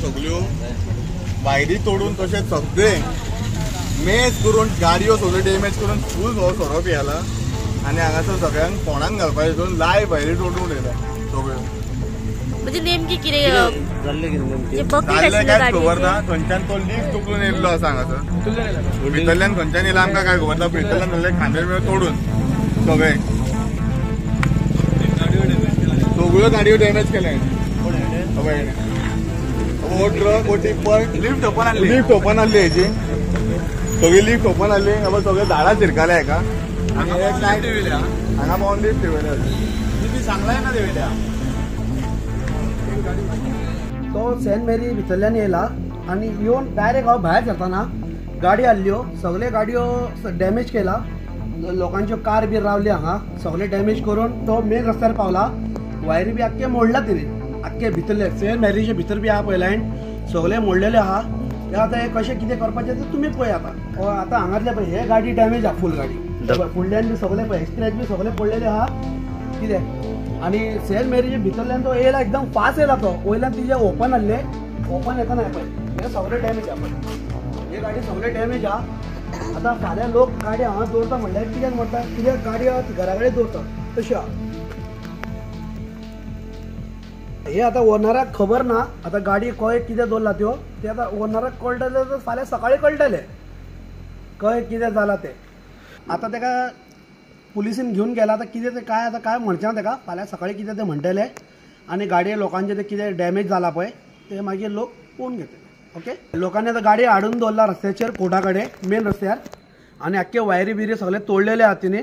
सगळ्यो वायरी तोडून तशें सगळे मेज करून गाडयो सगळ्यो डॅमेज करून फूल हो सोरो पियाला आनी हांगासर सगळ्यांक फोणाक घालपा हितून लायव्ह वायरी तोडून उडयल्या सगळ्यो. म्हणजे नेमकी कितें जाल्लें कांयच खबर ना. खंयच्यान तो लीफ तुकलून येयल्लो आसा हांगासर, भितरल्यान खंयच्यान येयला आमकां काय खबर ना. भितरल्यान सगळे खांबे बिंबे तोडून सगळे सगळ्यो गाडयो डॅमेज केले. हो ट्रक हो टिप्पर लिफ्ट ओपन आसली, लिफ्ट ओपन आसली हेजी सगळी लिफ्ट ओपन आसली. सगळे झाडां शिरकाले हेका. हांगा पावन लिफ्ट ठेवल्या सांगलाय ना देवल्या. तो सेंट मेरी भितरल्यान येयला आनी येवन डायरेक्ट हांव भायर सरतना गाडी हाडल्यो, सगळे गाडयो डॅमेज केला, लोकांच्यो कार बी रावली हांगा, सगळे डॅमेज करून तो मेन रस्त्यार पावला. वायरी बी आख्खे मोडला तिने, आख्खे भितरले सेंट मेरीचे भितर बी आहा पळय लायन सगळे मोडलेले आहा. ते आतां हे कशें कितें करपाचें तें तुमी पळय. आतां आतां हांगातले पळय हे गाडी डॅमेज आहा, फूल गाडी फुडल्यान बी सगळे पळय स्क्रॅच बी सगळे पडलेले आहा कितें. आनी सेंट मेरीचे भितरल्यान तो येयला एकदम फास्ट येयला तो, वयल्यान तिजे ओपन आहले, ओपन येतना पळय हे सगळे डॅमेज आहा पळय, हे गाडी सगळे डॅमेज आहा. आतां फाल्यां लोक गाडी हांगा दवरता म्हणल्यार कित्याक म्हणटा, कित्याक गाडी घरा कडेन दवरता तशी आहा. हे आतां ओनराक खबर ना, आतां गाडी खंय कितें दवरला त्यो ते आतां ओनराक कळटलें तर फाल्यां सकाळीं कळटलें खंय कितें जालां तें. आतां तेका पुलिसीन घेवन गेला, आतां कितें तें काय आतां काय म्हणचें ना तेका, फाल्यां सकाळीं कितें तें म्हणटलें. आनी गाडये लोकांचें तें कितें डॅमेज जालां पळय तें मागीर लोक पळोवन घेतले. ओके, लोकांनी आतां गाडी हाडून दवरला रस्त्याचेर कोर्टा कडेन मेन रस्त्यार, आनी आख्खे वायरी बिरी सगळे तोडलेले आहा तिने.